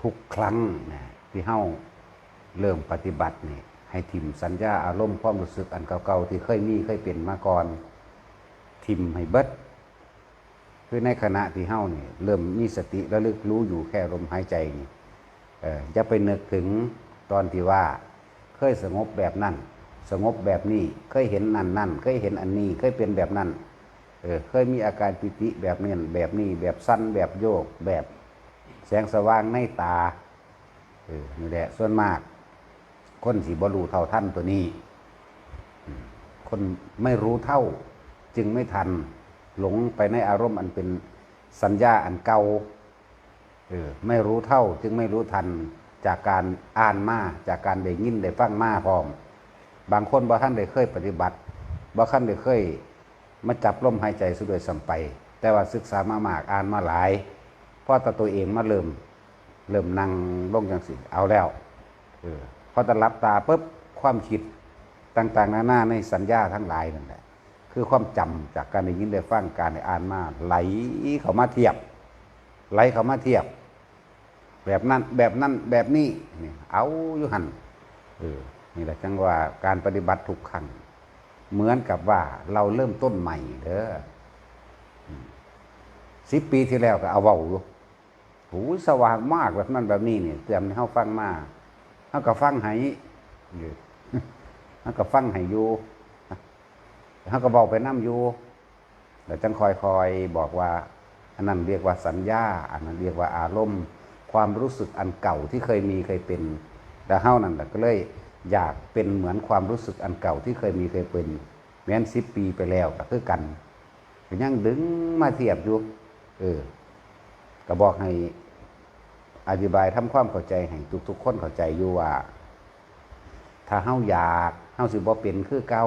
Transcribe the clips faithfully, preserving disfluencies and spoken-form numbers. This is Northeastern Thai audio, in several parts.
ทุกครั้งนะที่เฮาเริ่มปฏิบัตินี่ ให้ถิ่มสัญญาอารมณ์ความรู้สึกอันเก่าๆที่เคยมีเคยเป็นมาก่อน ถิ่มให้เบิด คือในขณะที่เฮานี่เริ่มมีสติระลึกรู้อยู่แค่ลมหายใจนี่ เอออย่าไปนึกถึงตอนที่ว่าเคยสงบแบบนั้น สงบแบบนี้ เคยเห็นนั่นนั่น เคยเห็นอันนี้ เคยเป็นแบบนั้น เออเคยมีอาการปีติแบบนี้แบบนี้ แบบสั่นแบบโยก แบบแสงสว่างในตา เออนี่แหละส่วนมาก คนสิบ่รู้เท่าทันตัวนี้ อืมคนไม่รู้เท่า จึงไม่ทัน หลงไปในอารมณ์อันเป็นสัญญาอันเก่า เออไม่รู้เท่า จึงไม่รู้ทัน จากการอ่านมา จากการได้ยินได้ฟังมาพร้อม บางคนบ่ทันได้เคยปฏิบัติ บ่ทันได้เคยมาจับลมหายใจซะด้วยซ้ำไป แต่ว่าศึกษามามาก อ่านมาหลาย พอแต่ตัวเองมาเริ่ม เริ่มนั่งลงจังสิ เอาแล้ว เออ พอแต่หลับตาปุ๊บ ความคิดต่างๆนานาในสัญญาทั้งหลายนั่นแหละ คือความจำจากการได้ยินได้ฟัง การได้อ่านมา ไหลเข้ามาเทียบ ไหลเข้ามาเทียบ แบบนั้น แบบนั้น แบบนี้ นี่ เอาอยู่หั่น เออ นี่แหละจังว่าการปฏิบัติทุกครั้ง เหมือนกับว่าเราเริ่มต้นใหม่เด้อ อืม สิบปีที่แล้วก็เอาเว้าอยู่ โอ้ย สว่างมากแบบนั้นแบบนี้นี่ เตรียมให้เฮาฟังมา เฮาก็ฟังให้ เออ เฮาก็ฟังให้อยู่ เฮาก็เว้าไปนำอยู่ แล้วจั่งค่อยๆบอกว่า อันนั้นเรียกว่าสัญญา อันนั้นเรียกว่าอารมณ์ ความรู้สึกอันเก่าที่เคยมีเคยเป็น แล้วเฮานั่นแหละก็เลยอยากเป็นเหมือนความรู้สึกอันเก่าที่เคยมีเคยเป็น แม้นสิบปีไปแล้วก็คือกัน ก็ยังดึงมาเทียบอยู่ เออ ก็บอกให้อธิบายทำความเข้าใจให้ทุกๆคนเข้าใจอยู่ว่า ถ้าเฮาอยาก เฮาสิบ่เป็นคือเก่า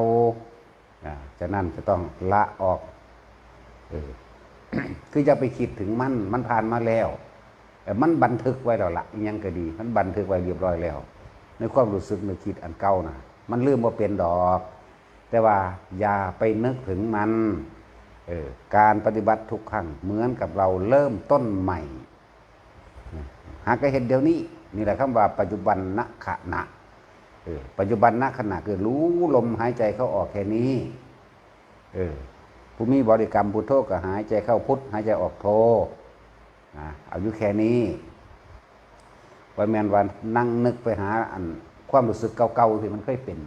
อ่า ฉะนั้นจะต้องละออก เออ คืออย่าไปคิดถึงมัน มันผ่านมาแล้ว เอ่อ มันบันทึกไว้แล้วละ อิหยังก็ดี มันบันทึกไว้เรียบร้อยแล้ว ในความรู้สึกนึกคิดอันเก่านะ มันลืมบ่เป็นดอก แต่ว่าอย่าไปนึกถึงมัน เออ การปฏิบัติทุกครั้งเหมือนกับเราเริ่มต้นใหม่ หากก็เฮ็ดเดี๋ยวนี้ นี่แหละคำว่าปัจจุบันนขณะ เออ ปัจจุบันนขณะคือรู้ลมหายใจเข้าออกแค่นี้ เออ ผู้มีบริกรรมพุทโธก็หายใจเข้าพุท หายใจออกโธ นะ เอาอยู่แค่นี้ บ่แม่นว่านั่งนึกไปหาอันความรู้สึกเก่าๆที่มันเคยเป็น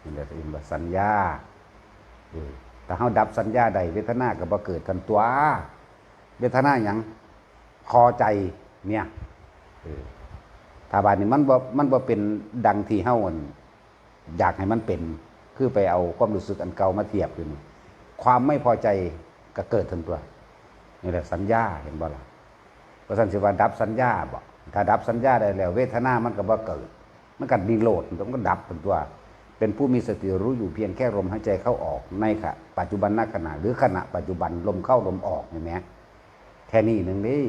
นี่แหละเรียกว่าสัญญา เออ ถ้าเฮาดับสัญญาได้ เวทนาก็บ่เกิดทันตัว เวทนาหยัง พอใจ เนี่ย เออ ถ้าบาดนี้มันบ่ มันบ่เป็นดังที่เฮาอัน อยากให้มันเป็น คือไปเอาความรู้สึกอันเก่ามาเทียบอยู่นี่ ความไม่พอใจก็เกิดทันตัว นี่แหละสัญญา เห็นบ่ล่ะ เพราะฉะนั้นสิว่าดับสัญญาบ่ ถ้าดับสัญญาได้แล้ว เวทนามันก็บ่เกิด มันก็นิโรธ มันก็ดับทันตัว เป็นผู้มีสติรู้อยู่เพียงแค่ลมหายใจเข้าออกในขณะปัจจุบันนขณะ หรือขณะปัจจุบันลมเข้าลมออก เห็นไหม แค่นี้หนึ่งนี่